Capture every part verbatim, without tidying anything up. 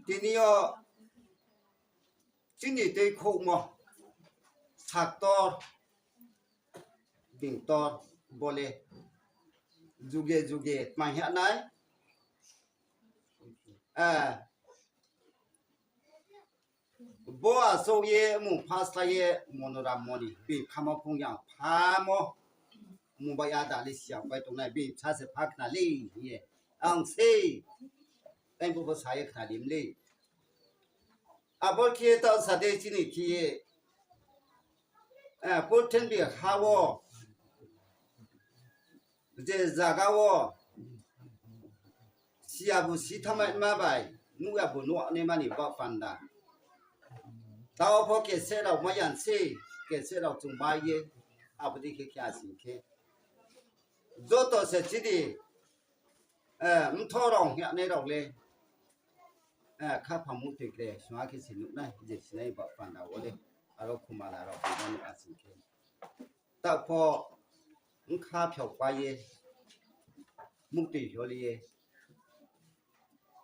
Tini yo chini tuikhouhmo saktor, bingtor, bo le juge juge tma hing nai. Bo achouh ye mung phaslái ye Monoram Moni bini phamo phung ya phamo mung bai ada le siya bai tongnai, bini bsa se pha khna le hing ye. Ang sei, tei bo bo sa ye khna di mle. Abo khe ye taoh sa de chini khe ye, purthimbi ha wo, je zaga wo, siya bu si thanngmaima bai, nuh ya bu nuh naima ni baoh panda. Taoh pho kese rao mai ya sei, kese rao chung mai ye, abo dei khe khe asing khe. Joto se chini, mtho rao hing ya nai rao le, khaphang muhtoi kre sung ha khe se nuh nai, je sinai baoh panda wo le, aro khumala rao hing ya nai asing khe. Taoh pho bkha phiao pai ye, muhtoi holi ye,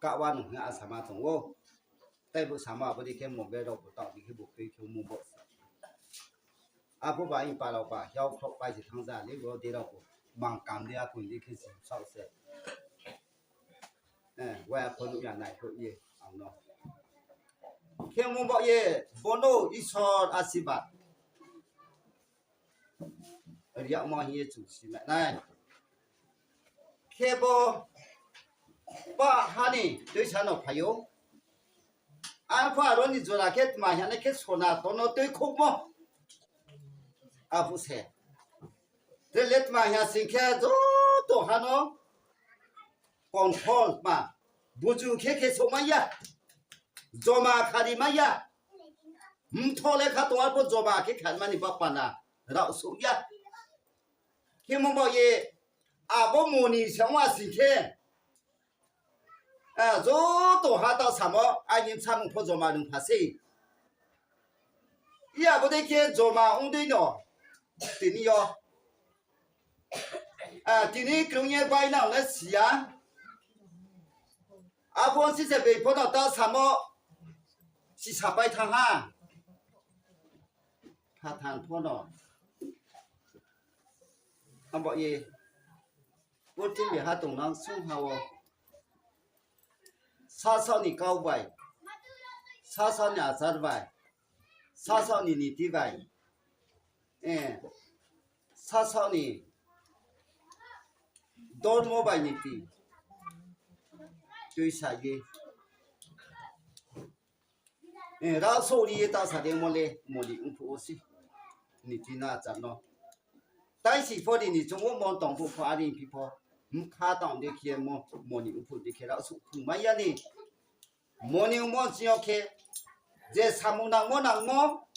kahwa nung hing ye asama tong ou. Tei bo samo abo dei khe mobile rao bu taoh dei khe bu kroi khe mung bo se. Abo ba ing pa rao ba hiao khrouh pai se thanng ja le, bo dei rao bu mang kam dei akung dei khe se saoh se. Wai apho nuh ya nai khrouh ye ang no. Khe mung bo ye, bo no Isor asirbad ri yagmo hing ye chung si mai nai. Khe bo pah ha ni tuisa no phai ou. Arphuh aro ni jora khe tma hing ya nai khe Sonaton no tuikhouhmo. Abo se. Tre le tma hing ya sing khe joto ha no control tma, buju khe khe souhmai ya, joma khari mai ya. Mtho le kha tong arphuh joma khe kharimani baoh panda rao souh ya. Khe mung bo ye, abo moni se ong asing khe, joto ha taoh samo aini bsamung pho joma nung pha sei. Iya bo dei khe joma ong dei no, tini yo, tini krung ye bai nang le si ya. Apho si se bei pho no taoh samo sisapai thanng ha. Phathang pho no. Abo ye, purthimbi ha tongnang sung ha wo, sasaoh ni kau bai, sasaoh ni achar bai, sasaoh ni niti bai, sasaoh ni dormo bai niti tuisa ye, rao souh ri ye ta sa demo le moni ongphuh wo se, niti no achar no. Tai si pho ri ni chung wo mon tong phuh pho, are phi pho, bkha tang dei khe mo, moni ongphuh dei khe rao souh phungmai ya ni. Moni ongmo ching yo khe, je samung nangmo nangmo,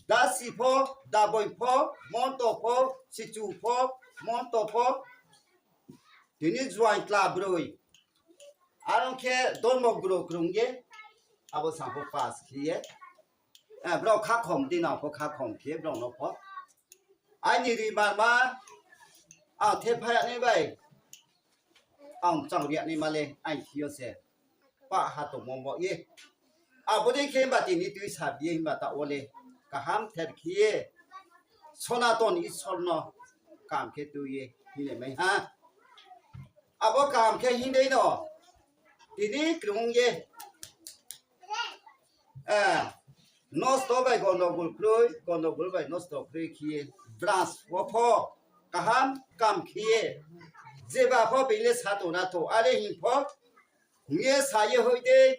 dasi pho, daboi pho, monto pho, sichu pho, monto pho, tini juaing tla broi. Are ong khe dormo guru krung ye, abo sang pho pass khe ye, brao khakhom di nang pho khakhom khe brao no pho. Aini ri marma, ang the phai ya nai bai, ang chang ri ya naima le aini thing yo se pah ha tongmo bo ye. Abo dei khe himba tini tuisa bi ye himba taoh wo le kaham ther khe ye Sonaton Isor no kaham khe tui ye hinglai mai ha. Abo kaham khe hing dei no tini krung ye nosto bai gondogol kroi, gondogol bai nosto kroi khe ye, branch wo pho kaham kam khe ye, jeba pho being le sa tong na tho, are hing pho, hing ye sa ye hoih dei,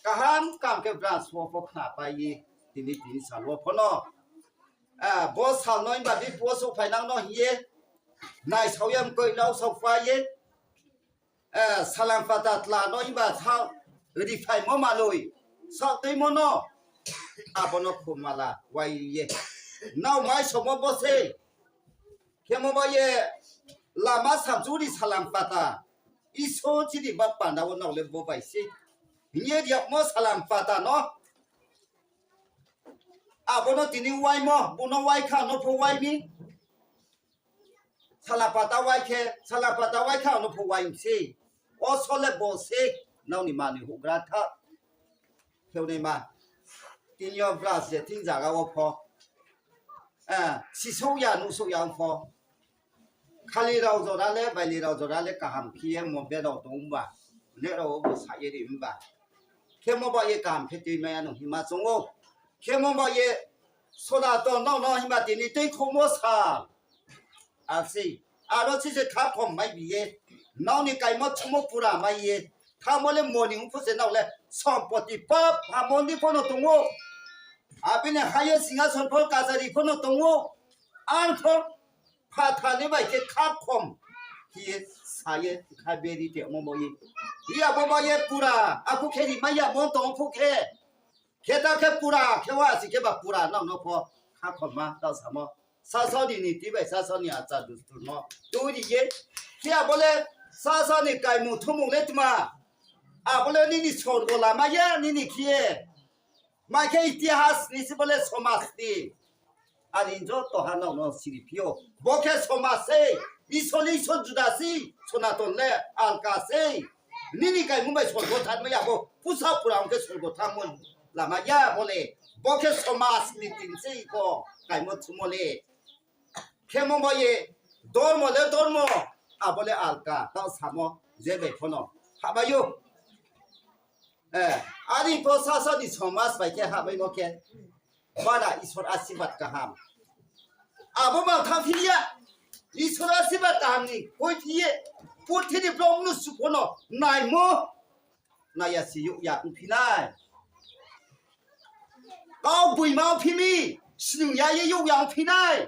kaham kam khe branch wo pho khnapai ye, tini tini sal wo pho no. Bo sal no himba biphuh wo souhphai nang no hing ye, naisao ye mkoih lau saohphai ye, salam pata tla no himba sa riphaimo manoi, saoh tuimo no, abo no khumala wai ye. Nrao maisomo bo se, khemo ba ye, lama samchu ri salam pata, Isor chini ba panda wo nrao le bo bai se. Hing ye ri yagmo salam pata no, abo no tini waimo, bo no wai kha no pho wai mi. Salam pata wai khe, salam pata wai khe ang no pho wai mi se. Osol le bo se. nrao ni manoi houhgra tha. Khe naima. Tini yo bra je thing zaga wo pho. Eh, sisouh ya, nuhsouh ya ong pho. Khali rao jora le, baili rao jora le kaham khe ye mo be rao tong ba. Le rao bo sa ye ri ba. Khemo ba ye kaham khe tui mai ya nung hima chung ou. Khemo ba ye Sonaton nrao no hima tini tui khomo sa. Ar sei, aro se se khakhom mai bi ye, nrao ni kaimo thumo pura mai ye, thamo le moni ong pho se nrao le sompoti pap ha mondi pho no tong ou. Abini ha ye singhason pho kachari pho no tong ou. Ar pho phathar ni bai khe khakhom khe ye sa ye kha beri temo mo ye. Iya bo ba ye pura, akhu khe ri mai ya mo tong pho khe. Khe ta khe pura, khe wa si khe ba pura nrao no pho khakhom ma, taoh samo. Sasao ni niti bai sasao ni achar dustur no tui ri ye. Khe abo le sasao ni kaimung thumung le tma. Abo le nini sorgo lama ya, nini khe ye. Mai khe itihas ni se bo le somaj ni. Ani joto ha nrao no siri phi ou. Bo khe somaj sei, Isor le Isor juda sei, Sonaton le alka sei. Nini kaimung bai sorgo thanngmai ya bo, pusa pura ong khe sorgo thanngmo lama ya bo le. Bo khe somaj ni tin sei pho, kaimo thumo le. Khemo ba ye, dormo le dormo, abo le alka, taoh samo, je bai pho no. Haba yo. Eh, ani pho sasao ni somaj bai khe hamaimo khe, bara Isor asirbad kaham. Abo ma thanngphi ya, Isor asirbad kaham ni hoihphi ye, purthimbi ni brouh mnusu pho no naimo, nai ya si youh ya ongphi nai. Kau boima ongphi mi, snung ya ye youh ya ongphi nai.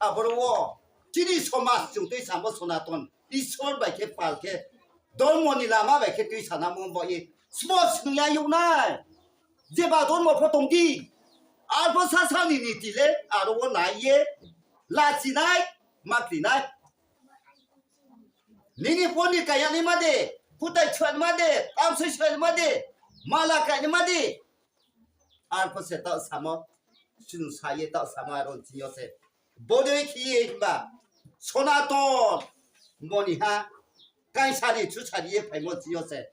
Aboro wo, chini somaj chung tui samo Sonaton, Isor bai khe pal khe, dormo ni lama bai khe tui sanamo bo ye, sbo snung ya youh nai. Jeba dormo pho tong di, arpho sasao ni niti le, aro wo nai ye, lachi nai, makri nai. Nini pho ni kaya ni ma de, kutai chua ni ma de, amsoi chua ni ma de, mala kai ni ma de. Arpho se taoh samo, chini sa ye taoh samo aro chini yo se. Bodei khe ye himba, Sonaton, moni ha, kaisa ni chusari ye phaimo chini yo se.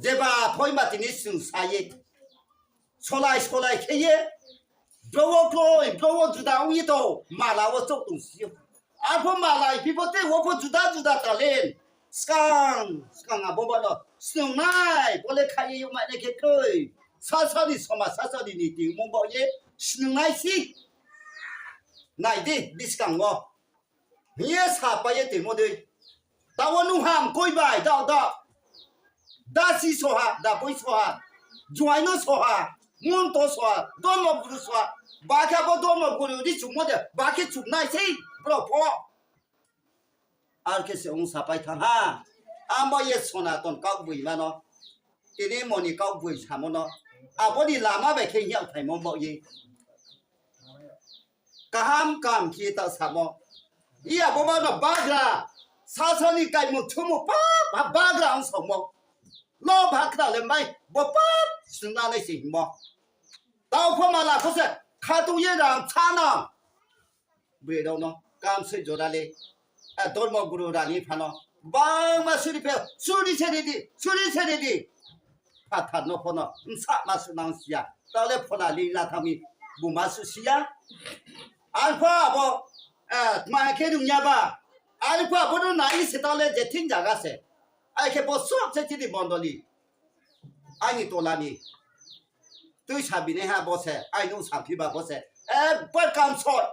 Jeba pho himba tini chini sa ye. Solai solai khe ye, brouh wo kroi, brouh wo juda ong ye tong, mala wo chouh tong si ou. Arpho mala phi pho te wo pho juda juda talent. Skang, skang abo ba no, snung nai, bo le kha ye youh mai nai khe kroi. Sasao ni somaj, sasao ni niti, mung bo ye, snung nai si. Nai di, buskang wo. Hing ye sapai ye toimo dei. Taoh wo nung ham koi bai, da, da. Dasi soha, daboi soha. Juaino soha. Monto soha. Dormo guru soha. Ba khe abo dormo guru di chungmo de. Ba khe chungnai sei. Brouh pho. Ar khe se ong sapai thanng ha. Abo ye Sonaton kau boima no. Tini moni kau boi samo no. Abo ni lama bai khe hing yag phaimo bo ye. Kaham kaham khe taoh samo. Iya bo ba no bagra. Sasao ni kaimung thumo pa, pa bagra ong samo. Lo ba khna le mai, bo pa snung nai se hingmo. Taoh pho mala pho se, khatung ye rang cha no. Broi rao no, kamsoi jora le, a, dormo guru rani pha no, bangma suri phe, suri se ri di, suri se ri di. Phathar no pho no, bsa ma sunang si ya. Taoh le phola li la thang mi, buma su si ya. Arpho abo, a, tma khe rung ya ba. Arpho abo no nai se taoh le je thing zaga se. Ai khe bo sob se chini mondoli. Aini tola ni. Tuisa binaiha bo se, aini ong samphi ba bo se. Ekbar kamsoi.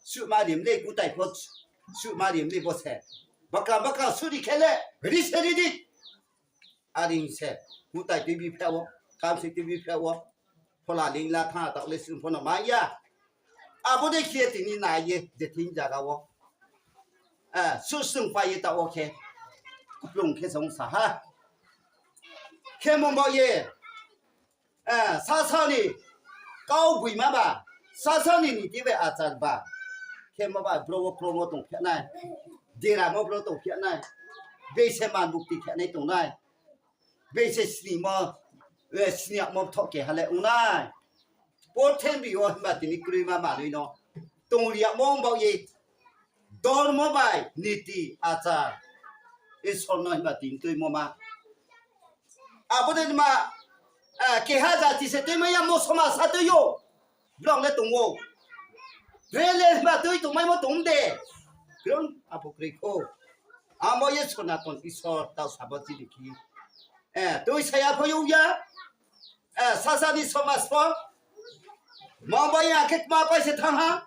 Suhma rim le kutai pho, suhma rim le bo se. Bakra bakra suri khe le, ri se ri di. Are hing se, kutai tuibi phe wo, kamsoi tuibi phe wo. Phola ling la thanng taoh le sung pho no mai ya. Abo dei khe tini nai ye, je thing zaga wo. A, su sung pai ye taoh wo khe. Kuplung khe song sa ha. Khemo bo ye. A, sasao ni kau boima ba, sasao ni niti bai achar ba. Khemo ba brouh wo kromo tongphi nai. Deramo brouh tongphi nai. Beise man bukti khe nai tong nai. Beise snimo, e, sniamo thoh keha le ong nai. Purthimbi wo himba tini kroima manoi no. Tongri yagmo ong baoh ye. Dormo bai niti achar. Isor no himba tini tuimo ma. Abo dei ma, keha jati se tuimai ya, mo somaj sa tui ou. Brao le tong ou. Bre le himba tui tongmaimo tong de. Kroi abo kroi kho. Amo ye Sonaton Isor tau sabo chini khe. Tui saya phoi ou ya. Sasa ni somaj pho. Mo bai ya khe kma pai se thanng ha.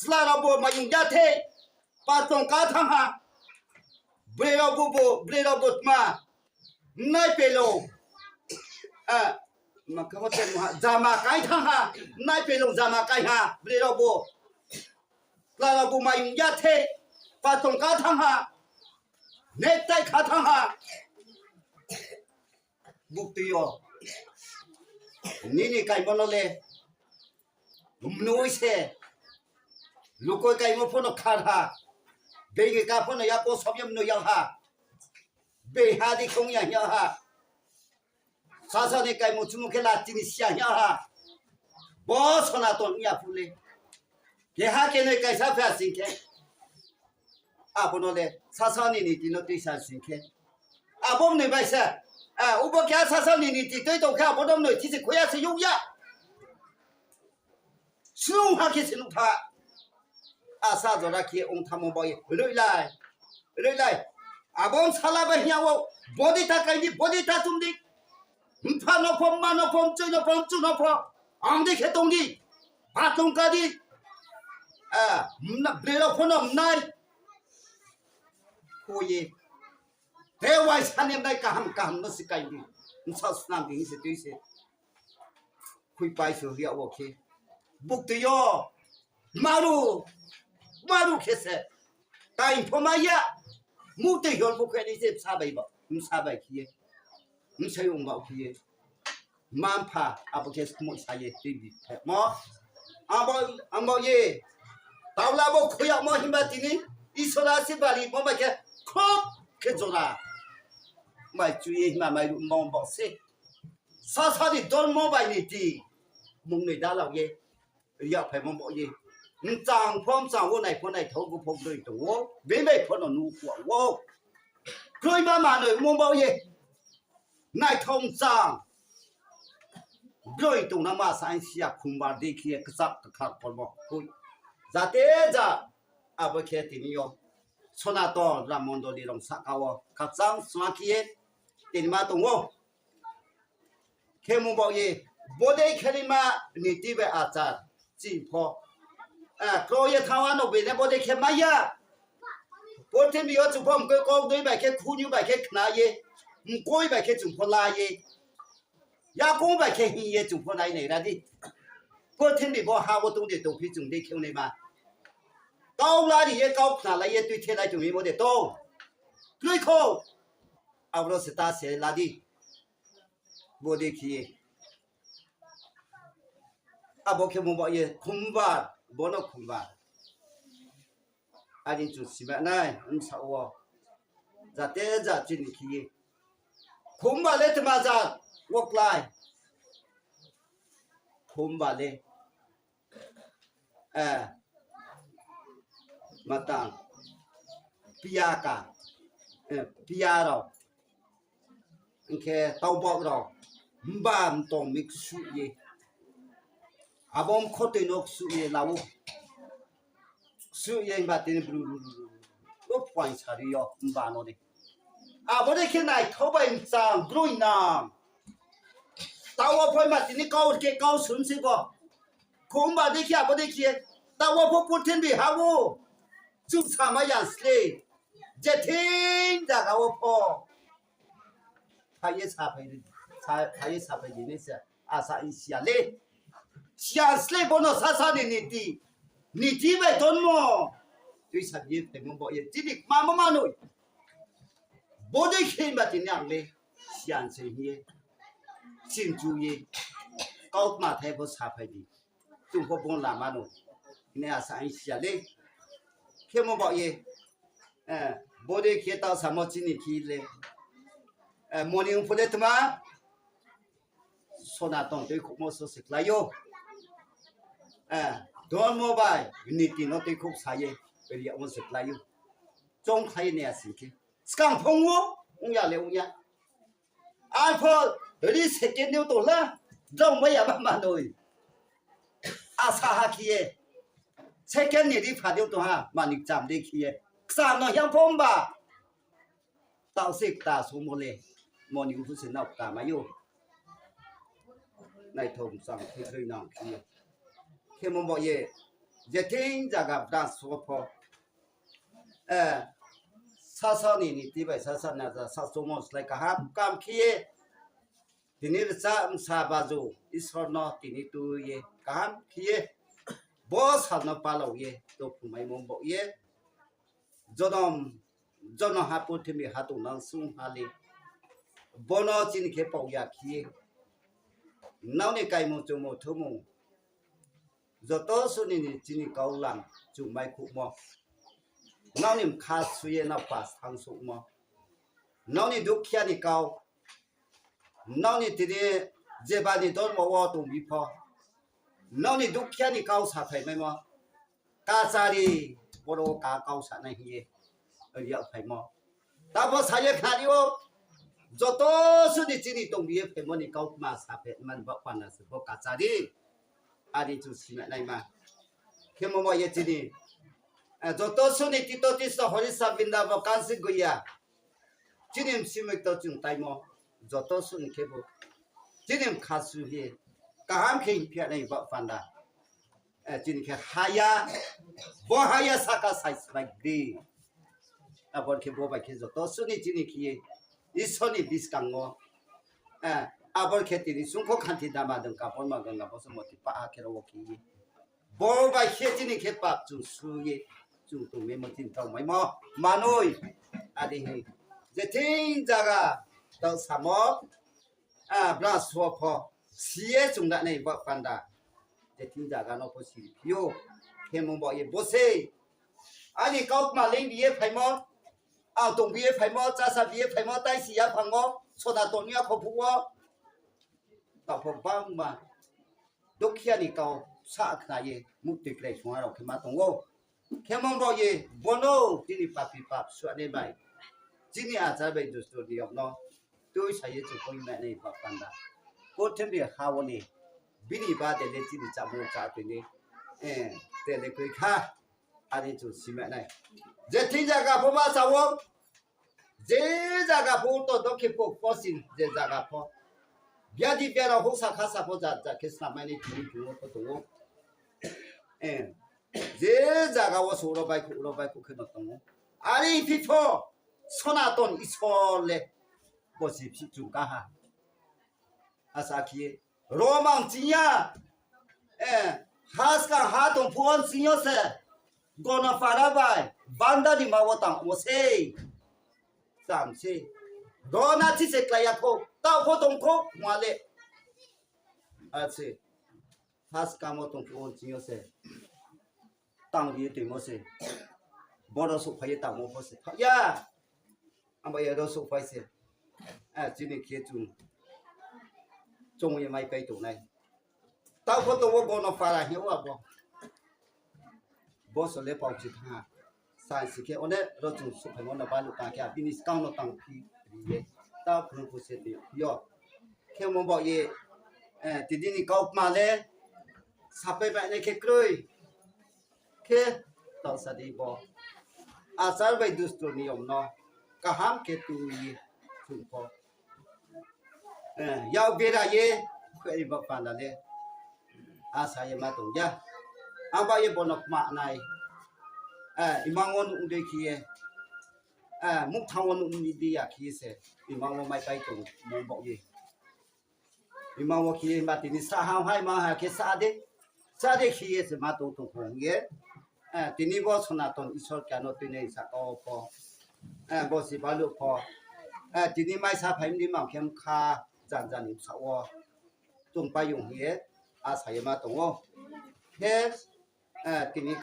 Chla rao bo mayung ya the. Patong ka thanng ha. Bre rao bo, bre rao bo tma. Nai pelo. Jama kai thanng ha. Nai pelo jama kai ha. Bre rao bo. Chla rao bo mayung ya the. Patong ka thanng ha. Nektai kha thanng ha. Buktui yo. Nini kaimo no le mnoi se. Lukoi kaimo pho no khar ha. Being ka pho no yako sob ye mnoi ya ha. Beiha di khong ya ha. Sasa ni kaimo chumo khe la chini siya ha. Bo Sonaton ya phu le. Keha kenoi kaisa pha sing khe. Abo no le sasa ni niti no tuisa sing khe. Abo ni bai se. Ubo khe sasa ni niti tui tong khe abo no mnoi thi se khoya se yong ya. Snung ha khe se nuh tha. Asa jora khe ong thamo bai. Roi lai. Roi lai. Abo sala bai hing ya ou. Bodi ta kai di, bodi ta chum di. Mpha no pho, mma no pho, mchoi no pho, mchu no pho. Ang di khe tong di. Ba tong ka di. Bre rao pho no mnai. Kho ye. Te waisa ni mnai kaham kaham no se kai di. Bsa snam di hing se tui se. Khuipai se ri ya wo khe. Buktui yo. Maru. Maru khe se. Kai pho mai ya. Muhtui hor pho khe ni se bsa bai ba. Bsa bai khe ye. Bsayong ba khe ye. Mma mpha abo khe skmoih sa ye tuibi phemo. Abo, abo ye. Taola bo khui yagmo himba tini Isor asirbad rimo bai khe khop khe jora. Mai chu ye himba mairuh mong bo se. Sasa ni dormo bai niti. Mung noi dalao ye. Ri yag phaimo bo ye. Mchang pho mchang wo, nai pho naithao, gupho groi tong ou. Bini bai pho no nuh khuang ou. Kroima manoi mo bo ye. Naithao mchang. Groi tong na ma sa hing si ya khumbar dei khe ye kchak kkhar pormo khui. Jate ja abo khe tini yo Sonaton Ram Mondoli rao sahka wo khakchang sma khe ye tini ma tong ou. Khemo baoh ye, bodei khe naima niti bai achar, chini pho. Kro ye thanng wa no bini bodei khe mai ya. Purthimbi yo chung pho mkoih kau dei bai khe, khunju bai khe khna ye, mkoih bai khe chung pho la ye, yakoung bai khe hing ye chung pho nai nai ra di. Purthimbi bo ha wo tong de tongphi chung dei khe naima. Kau lari ye, kau khnalai ye, tuithelai tong ye mo de tong. Kroi kho. Aboro se ta se la di. Bodei khe ye. Abo khe mo baoh ye khumbar, bono khumbar. Ani chung sima nai, bsa wo. Jate ja chini khe ye. Khumba le tma ja, wo klái. Khumba le. Matang, pia ka, pia rao, hing khe taubak rao, mba mtong mi ksuh ye, abo mkhotoi no ksuh ye la ou, ksuh ye himba tini bru, bo phuaing sari yo mba no de. Abo dei khe naithao bai mchang groi nang. Taoh wo phoi ma tini kau khe kau sum se bo. Khumba dei khe abo dei khe. Taoh wo pho purthimbi ha wo. Chung samai ya sle. Je thing zaga wo pho. Phai ye saphai di, sa-, phai ye saphai di nai se. Asa hing si ya le. Si ya sle bono sasa ni niti. Niti bai tonmo. Tuisa bi ye phaimo baoh ye. Chini kma mo manoi. Bodei khe himba tini ang le siyan se hing ye, sinchu ye, kautma thai pho saphai di, chung pho bung lama no, hing ye asa hing si ya le. Khemo baoh ye, bodei khe taoh samo chini khe le, moni ong pho le tma, Sonaton tuikhouhmo so se klái ou. Dormo bai niti no tuikhouh sa ye, ri yagmo se klái ou. Choungkhlai ye nai ya sing khe. Skang phung wo, ong ya le ong ya. Arphuh ri second ni tong la, drao mai ya ba manoi. Asa ha khe ye, second ni ri pha dei tong ha, mani kcham dei khe ye. Kcham no hiang pho ba. Taoh se kta songmo le, moni buphu se nao kta mai ou. Naithao mchang khe kroi nang khe ye. Khemo bo ye, je thing zaga branch wo pho. Eh, sasa ni niti bai sasa na ja sasongmo slái kaham kam khe ye. Tini rcha msa baju Isor no tini tui ye kaham khe ye. Bo sal no palao ye, to phumaimo bo ye. Jonom, jonom ha purthimbi ha tongnang sung ha le. Bono chini khe pao ya khe ye. Nrao ni kaimung chungmung thumung. Joto suh ni ni chini kau lam chung mai khuhmo. Nrao ni mkha su ye nrao pas thangsouhmo. Nrao ni dukhia ni kau. Nrao ni tini jeba ni dormo wo tongbi pho. Nrao ni dukhia ni kau saphai maimo. Kachari, boro ka kau sanai hing ye. Ri yag phaimo. Tabo sa ye khna ri ou. Joto suh ni chini tongbi ye phaimo ni kau kma saphaimani baoh panda se bo kachari. Are chung sima naima. Khemo mo ye chini. Eh, joto suh ni tito tisto horisa binda bo kansi guya. Chini msimoi to chung taimo. Joto suh ni khe bo. Chini mkha su ye. Kaham khe hingphi ya nai baoh panda. Eh, chini khe haya, bo haya saka sai slái gri. Abo khe bo bai khe joto suh ni chini khe ye Isor ni buskang wo. Eh, abo khe tini sungkho khanti dama dong ka, borma ganga bo se moti pa ha khe ro wo khe ye. Bo bai khe chini khe pap chung su ye, chung tongmaimo chini tongmaimo manoi. Are hing, je thing zaga tao samo, ah, branch wo pho, si ye chung da nai baoh panda. Je thing zaga no pho si phi ou, khemo bo ye bo se. Aini kau kma leing bi ye phaimo, ang tongbi ye phaimo, chasa bi ye phaimo, tai si ya phango, Sonaton ni yakho phuh wo. Taoh pho bangma. Dukhia ni kau sa khna ye, muhtoi krai sung ha rao khe ma tong ou. Khemo bo ye, bono chini papi pap suanai bai. Chini achar bai dusto niyom no. Tui sa ye chung koi mai nai baoh panda. Purthimbi ha wo ni. Bini ba de le chini chámo chá tui ni. Eh, de le koi kha. Are chung sima nai. Je thing zaga pho ma sa ou. Je zaga pho to dokhe pho pho sin je zaga pho. Biadi biara houhsa khasa pho ja, ja khe snam mai ni tini tong ou pho tong ou. Eh, je zaga wo sou ro baikhu, ro baikhu khe no tong ou. Are phi pho, Sonaton Isor le, bo si phi chung kaha. Asa khe ye, ro mang ching ya, eh, ha skang ha tong phuh wo ching yo se, Gonopara bai, Banda ni ma wo tang wo sei. Cham sei. Ro na thi se klái ya kho, taoh pho tong kho, ma le. Ase. Ha skang wo tong phuh wo ching yo se. Tang ye toimo se. Boro souhphai ye tangmo pho se. Thaoh ya. Abo ye ro souhphai se. Eh, chini khe chung. Chung ye maipai tongnai. Taoh pho tong wo Gonopara hing ou abo. Bo so le pao chi thanng ha. Sa si khe one ro chung souhphaimo no baluh ka khe bini skang no tang phi ri ye. Taoh phung phu se ri yo. Khemo bo ye, eh, tini ni kau kma le sapai bai nai khe kroi. Khe, taoh sa di bo. Achar bai dusto niyom no kaham khe tui ye chung pho. Eh, yak bera ye, khe ri baoh panda le. Asa ye ma tong ya. Ang ba ye bono kma nai. Eh, imang wo nuh dei khe ye. Eh, muhthang wo nuh ni di ya khe ye se. Imang wo maipai tong, mung baoh ye. Ima wo khe ye ma tini sa ha hai ma ha khe sa de. Sa de khe ye se ma tong tong phung ye. Eh, tini bo Sonaton Isor khe ano tini sahka wo pho. Eh, bo si baluh pho. Eh, tini maisa phai mdi mang khe mkha jan jan ni bsa wo. Tongpai yong hing ye. Asa ye ma tong ou. Khe, eh, tini